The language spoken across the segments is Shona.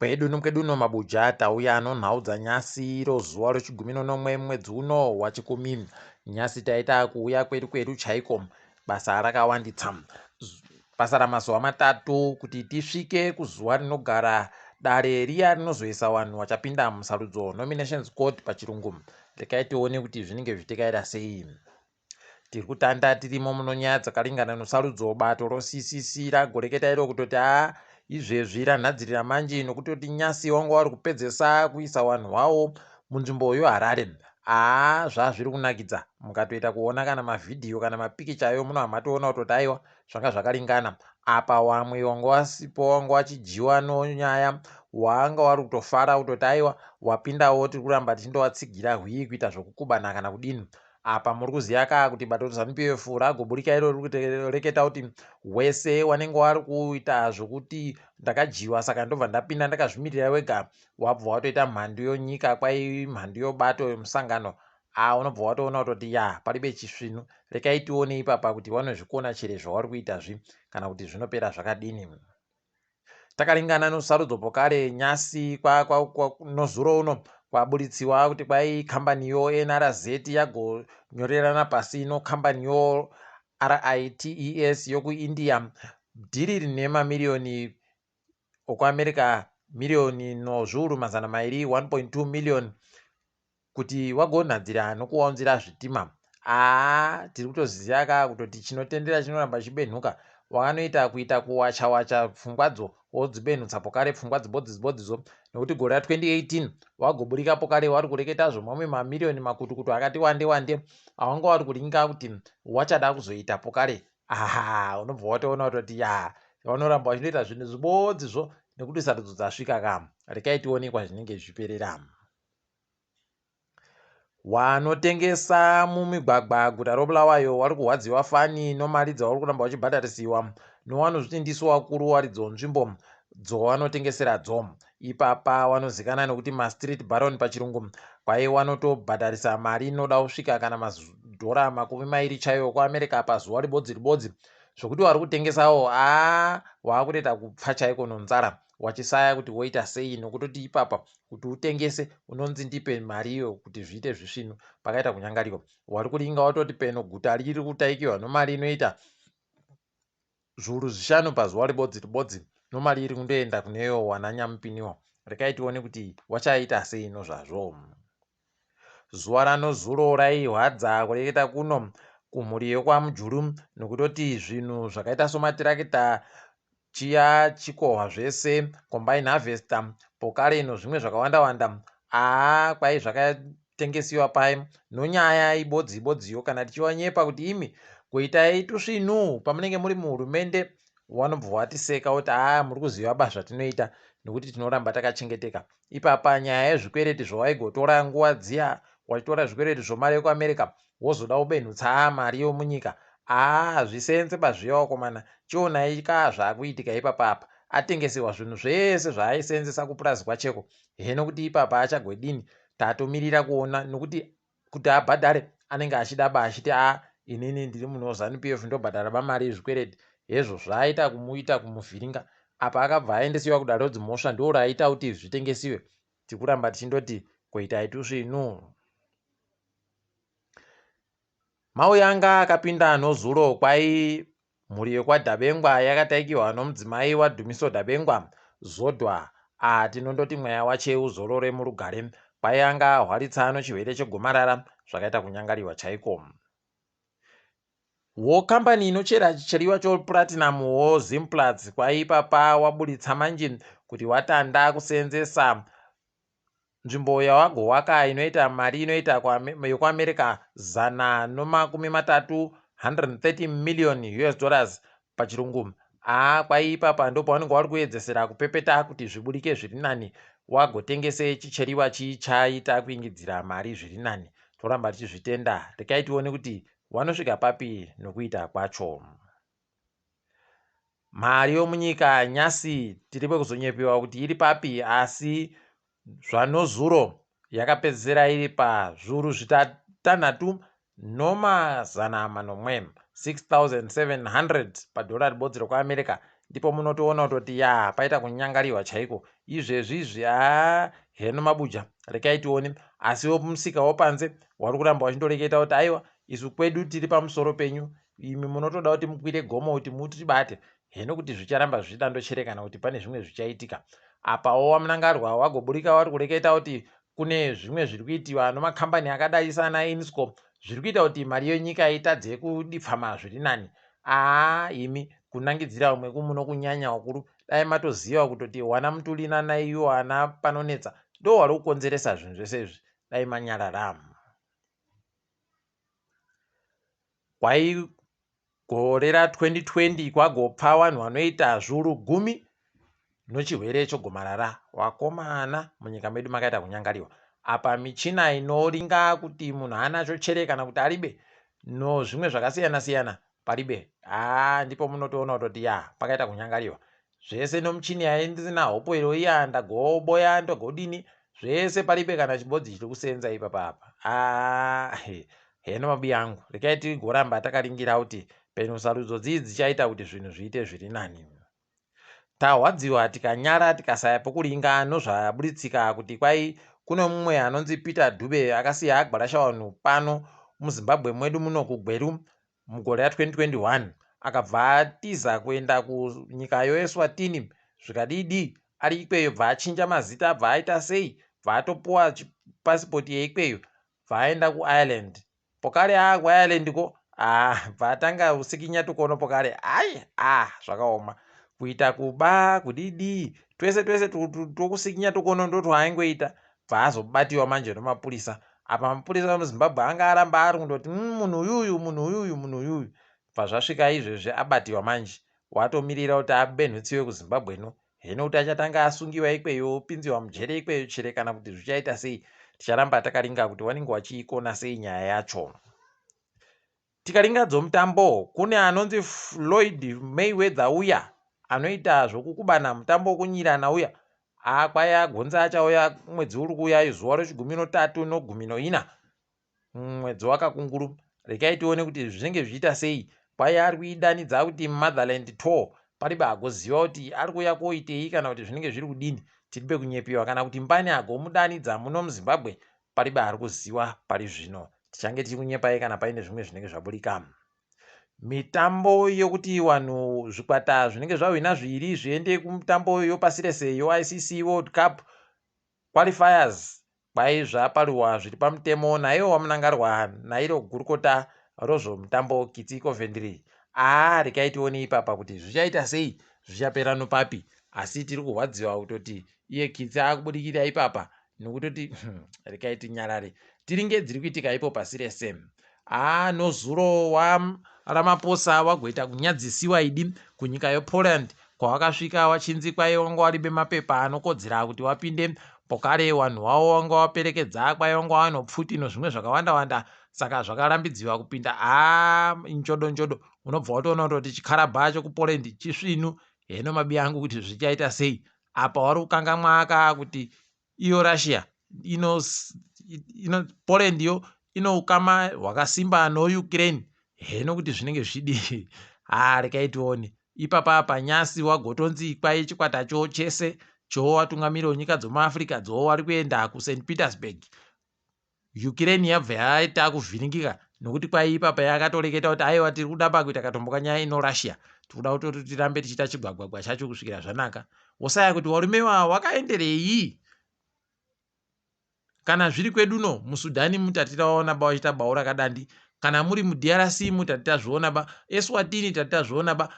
Kwedu nokwedu mabuja tauya nonhau dzanyasi iro zuva rechigumi nonomwe mwedzi uno wachikumi. Nyasi taita kuuya kwedu kwedu chaiko basa rakawanditsa. Pasara mazuva matatu kuti tisvike kuzuva rinogara dare riya rinozoisa vanhu vachapinda musarudzo, nominations court pachirungu. Rekai tione kuti zvinenge zvichitekaira sei. Tiri kutanda tirimo muno nyaya dzakaringana nosarudzo bato roCCC ragoreketa iro kutoti haa izvezvi ranhadzirira manje nokutoti nyasi wanga wari kupedzesa kuisa vanhu vawo munzvimbo yoHarare. Haa zvazviri kunakidza mukatoita kuona kana mavhidhiyo kana mapikicha ayo muno hamatoona kutoti aiwa zvanga zvakaringana. Apa wamwe wanga wasipo wanga wachidyiwa nonyaya wanga wari kutofara kutoti aiwa wapindawo tiri kuramba tichindovatsigira hwii kuita zvokukubana kana kudini. Apa muri kuziva ka kuti bato reZanu PF ragoburika iro riri kureketa kuti wese wanenge wari kuita zvokuti ndakadyiwa saka ndobva ndapinda ndakazvimirira wega wabva watoita mhandu yonyika kwai mhandu yobato yomusangano a unobva watoona kutoti ya paribe chisvinu. Rekai tione ipapa kuti vanozvikona chere zvavari kuita zvi kana kuti zvinopera zvakadini. Takaringana nosarudzo pokare nyasi nozuro uno kwaburitsiwa kuti kwai kambani yo NRZ yagonyorerana pasi nokambani yo RITES yokuIndia dhiri rine mamiriyoni okuAmerica miriyoni nozviuru 200 1.2 million kuti vagonhadzira nokuvaunzira zvitima. Haa tiri kutoziva ka kutoti chinotendera chinoramba chichibenhuka. Wakanoita kuita kuwacha wacha pfungwadzo wodzibenhutsa pokare pfungwa dzibodzibodzidzo nekuti gore ra2018 wagoburika pokare wari kureketazvo mamwe mamiriyoni makutukutu akati wande wande awanga wari kuringa kuti wachada kuzoita pokare. Aha unobva watoona kutoti ya vanoramba vachindoita zvinhu zvibodzizvo nekuti sarudzo dzasvika ka. Rekai tione kwazvinenge zvichiperera. Wanotengesa mumigwagwa guta roBulawayo wari kurwadziwa fani nomari dzavari kuramba vachibhadharisiwa nowanozviti ndisu wakuru waridzo nzvimbo dzowanotengeseradzo. Ipapa wanozikanwa nekuti mastreet baron pachirungu kwai wanotobhadharisa mari inoda kusvika kana madhora 20 chaiwo kuAmerica pazuva ribodzi ribodzi zvokuti wari kutengesawo aa waakutoita kupfa chaiko nonzara wachisaya kuti woita sei nokutoti ipapa kuti utengese unonzi ndipe mari iyo kuti zviite zvisvinu. Pakaita kunyangarika wari kuringa watoti peno guta riri kutaikiwa nomari inoita zviuru zvishanu pazuva ribodzi ribodzi nomari iri kundoenda kuneyo wana nyamupiniwa. Rekai tione kuti wachaita sei nozvazvo. Zuva ranozuro raihwadza kureketa kuno kumhuri yekwaMujuru nokutoti zvinhu zvakaita somatirakita chiya chikohwa zvese combine harvester pokare nozvimwe zvakawanda wanda aa kwai zvakatengesiwa pai nonyaya ibodzi ibodziyo kana tichiwanyepa kuti imi kuitai tusvinu pamunenge muri muhurumende wanobva watiseka kuti aa muri kuziva ba zvatinoita nekuti tinoramba takachengeteka. Ipapa nyaya yezvikwereti zvawaigotora nguva dziya wachitora zvikwereti zvomari yekuAmerica wozoda kubenhutsa mari yomunyika aa zvisenze bazviya wakomana. Chionai ka zvaakuitika ipapa apa atengesewa zvinhu zvese zvaaisenzesa kupurazi kwacheko heno kuti ipapa achagwedini tatomirira kuona nokuti kuti abhadhare anenge achida ba achiti a inini ndiri munhu weZanu PF ndobhadhara bamari yezvikwereti hezvo zvaaita kumuita kumuvhiringa. Apa akabva aendesiwa kudare redzimhosva ndo raaita kuti zvitengesiwe. Tikuramba tichindoti kuitai tusvinu. Mauyanga akapinda nozuro kwai mhuri yekwaDhabengwa yakataikiwa nomudzimai waDhumiso Dhabengwa Zodwa. A tinondoti mweya wache uzorore murugare. Kwai anga ahwaritsa nochirwere chegomarara zvakaita kunyangariwa chaiko. Wo kambani inochera chicheriwa chopuratinum wo Zimplats kwai ipapa waburitsa manje kuti watanda kuseenzesa nzvimbo yawagowaka inoita mari inoita yokuAmerica 130 130 million US dollars pachirungu. Aa kwai ipapa ndopavanenge vari kuedzesera kupepeta kuti zviburike zviri nani wagotengese chicheriwa chichaita kuingidzira mari zviri nani. Toramba tichizvitenda. Rekai tione kuti wanosvika papi nokuita kwacho. Mari yomunyika nyasi tiri pekuzonyepewa kuti iri papi asi zvanozuro yakapedzisira iri pazviuru 6700 6700 padhora ribodzi rekuAmerica. Ndipo munotoona kutoti ya paita kunyangariwa chaiko izvezvi izvi. Haa, heno mabuja, rekai tione. Asiwo musika wopanze wari kuramba wachindoreketa kuti aiwa, isu kwedu tiri pamusoro penyu, imi munotoda kuti mukwire gomo kuti mutibate. Heno kuti zvicharamba zvichidandochere kana kuti pane zvimwe zvichaitika. Apawo waMnangagwa wagoburika wari kureketa kuti kune zvimwe zviri kuitiwa nomakambani akadai sana Innscor zviri kuita kuti mari yenyika itadze kudipfama zviri nani. Aa imi, kunangidzira umwe kumuno kunyanya ukuru. Dai matoziva kutoti wana Mutuli nanaiwo ana panonetsa ndo wari kukonzeresa zvinhu zvese izvi, dai manyarara. Kwai gore ra 2020 kwagopfa vanhu vanoita zviuru gumi nochirwere chogomarara. Wakomana, munyika medu makaita kunyangariwa. Apa michina inoringa kuti munhu anacho chere kana kuti aribe nozvimwe zvakasiyana siyana paribe. Haa, ndipo munotoona kutoti ya pakaita kunyangariwa zvese nomuchini yaindisina hopo iro iya ndagoboya ndogodini zvese paribe kana chibodzi chiri kusenza ipapa apa. Aa heno mabiya angu, rekai tigoramba takaringira kuti peno sarudzo dzii dzichaita kuti zvinhu zviite zviri nani. Tahwadziwa tikanyara tikasaya pokuringa nozvaburitsika kuti kwai kune mumwe anonzi Peter Dube akasiya agwarasha vanhu pano muZimbabwe mwedu muno kuGweru mugore ra2021, akabva atiza kuenda kunyika yoEswatini. Zvikadidi ari ikweyo, bva achinja mazita, bva aita sei, bva atopuwa pasipoti yeikweyo, bva aenda kuIreland. Pokare aa kuIreland ko, ah, bva atanga usikinya tukono pokare. Ai ah, zvakaoma kuita kuba kudidi twese twese tokusikinya tukono ndotwaaingoita. Bva azobatiwa manje nomapurisa. Apa mapurisa emuZimbabwe anga aramba ari kundoti munhu uyuyu, munhu uyuyu, munhu uyuyu." Bva zvasvika izvezvi abatiwa manje, watomirira kuti abenhutsiwe kuZimbabwe no. Heno kuti achatanga asungiwa ikweyo, opinziwa mujere ikweyo chere kana kuti zvichaita sei. Ticharamba takaringa kuti wanenge wachiikona sei nyaya yacho. Tikaringa dzomutambo, kune anonzi Floyd Mayweather uya anoita zvokukubana mutambo wokunyirana uya. Akwai agonza achauya mwedzi uri kuuya, zuva rechigumi notatu nogumi noina mwedzi waKakunguru. Rekai tione kuti zvinenge zvichiita sei. Kwai ari kuidanidza kuti Motherland Tour. Paribe agoziva kuti ari kuuya koitei kana kuti zvinenge zviri kudini. Tiribe kunyepiwa kana kuti mbani agomudanidza muno muZimbabwe, paribe ari kuziva pari zvino. Tichange tiri kunyepai kana paine zvimwe zvinenge zvaburika. Mitambo yokuti vanhu zvikwata zvinenge zvahwina zviviri zviende kumutambo yopasi rese yoICC World Cup qualifiers, kwai zvaparuwa zviri pamutemo naiwo waMnangagwa nairo gurukota rozvomutambo Kitsi Coventry. Aa, rekai tione ipapa kuti zvichaita sei, zvichapera nopapi. Asi tiri kurwadziwa kutoti iye Kitsi akubudikira ipapa nokutoti rekai tinyarare tiringe dziri kuitika ipo pasi rese. Aa, nozuro waRamaphosa wagoita kunyadzisiwa idi kunyika yePoland kwawakasvika wachinzi kwai wanga waribe mapepa anokodzera kuti wapinde. Pokare vanhu wavo wanga waperekedza, kwai wanga wanopfuti nozvimwe zvakawanda wanda, saka zvakarambidziwa kupinda. Haa, njodo njodo, unobva watoona kutoti chikarabha chekuPoland chisvinu. Heno mabi angu kuti zvichaita sei. Apa wari kukangamwa ka kuti iyo Russia ino, ino Poland yo ino ukama hwakasimba noUkraine. Heno kuti zvinenge zvichidii. Haa, rekai tione ipapa panyasi. Wagotonzi kwai chikwatacho chese chowatungamiri wenyika dzomuAfrica dzo wari kuenda kuSt Petersburg. Ukraine yabva yaita kuvhiringika nokuti kwai ipapa yakatoreketa kuti aiwa, tiri kuda pakuita katomboka nyaya ino Russia, tikuda kutoti tirambe tichiita chigwagwagwa chacho kusvikira zvanaka. Wosaya kuti warume wa wakaenderei. Kana zviri kwedu no muSudhani mutati taona ba wachiita bau rakadandi, kana muri muDRC mutati tazviona ba, Eswatini tati tazviona ba,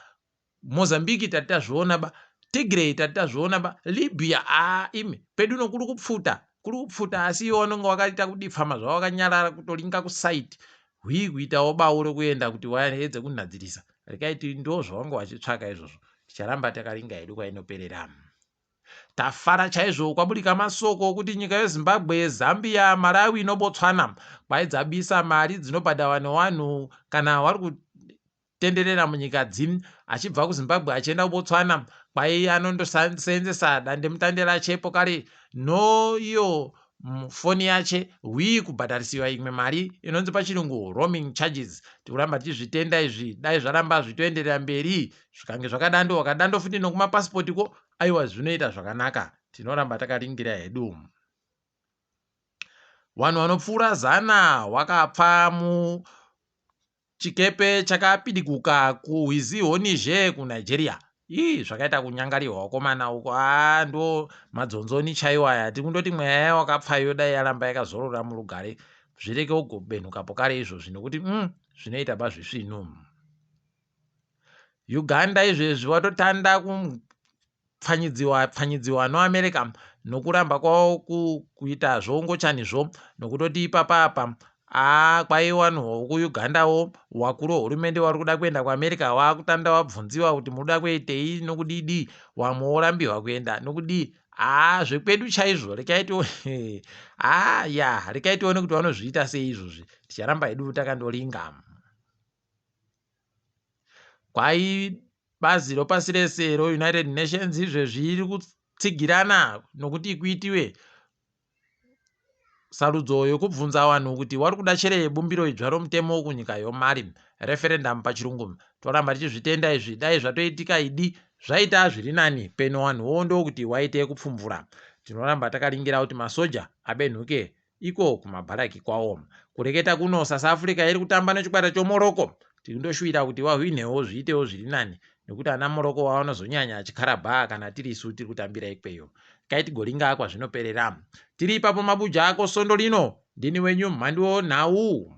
Mozambique tati tazviona ba, Tigray tati tazviona ba, Libya. A imi, pedu no kuri kupfuta, kuri kupfuta, asi iwo vanonge wakaita kudipfama zvavo wakanyarara kutolinga kusaiti hwii kuitawo bau rokuenda kuti waedze kunhadzirisa. Rekai ti ndo zvavanga vachitsvaka izvozvo. Ticharamba takaringa hedu kwainoperera. Tafara chaizvo kwaburika masoko okuti nyika yeZimbabwe, Zambia, Malawi noBotswana kwai dzabisa mari dzinobhadharwa nevanhu kana vari kutenderera munyika dzi achibva kuZimbabwe achienda kuBotswana. Kwai anondoseenzesa dandemutande rachepo kare no iyo. Foni yache hwii kubhadharisiwa imwe mari inonzi pachirungu roaming charges. Tikuramba tichizvitenda izvi, dai zvaramba zvitoenderera mberi zvikange zvakadando wakadando futi nokumapasipoti ko, aiwa zvinoita zvakanaka. Tinoramba takaringira hedu. Vanhu vanopfuura zana wakapfa muchikepe chakapidiguka kuhwizi Honizhe kuNigeria. Ii zvakaita kunyangarirwa vakomana uko, haa ndo madzonzoni chaiwo aya. Tiri kundoti mweya yawakapfayo dai yaramba yakazorora murugare, zvireke kugobenhuka pokare izvozvi nokuti zvinoita bazvisvinu. Uganda izvezvi watotanda kupfanyidziwa pfanyidziwa noAmerica nokuramba kwavo kuita zvoungochanizvo nokutoti ipapa apa aa kwaiwanwawo kuUgandawo wakuru wehurumende wari kuda kuenda kuAmerica waakutanda wabvunziwa kuti munoda kuitei nokudidi, wamwe worambiwa kuenda nokudii. Haa zvekwedu chaizvo rekai tione, haa ya rekai tione kuti vanozviita sei izvozvi, ticharamba hedu takandoringa. Kwai bazi ropasi rese roUnited Nations izvezvi riri kutsigirana nokuti kuitiwe sarudzo yokubvunza vanhu kuti wari kuda chere bumbiro idzva romutemo kunyika yoMali, referendum pachirungu. Toramba tichizvitenda izvi, dai zvatoitika idi zvaita zviri nani peno vanhuwo ndokuti waite kupfumvura. Tinoramba takaringira kuti masoja abenhuke iko kumabharaki kwawo. Kureketa kuno South Africa iri kutamba nechikwata choMorocco. Tiri kuti wahwinewo zviitewo zviri nani nekuti ana Morocco wavanozonyanya chikarabha kana tiri isu tiri kutambira ikweyo. Kaitigoringa kwazvinoperera. Tiri ipapo mabuja ako sondo rino. Ndini wenyu mhanduwo nhau.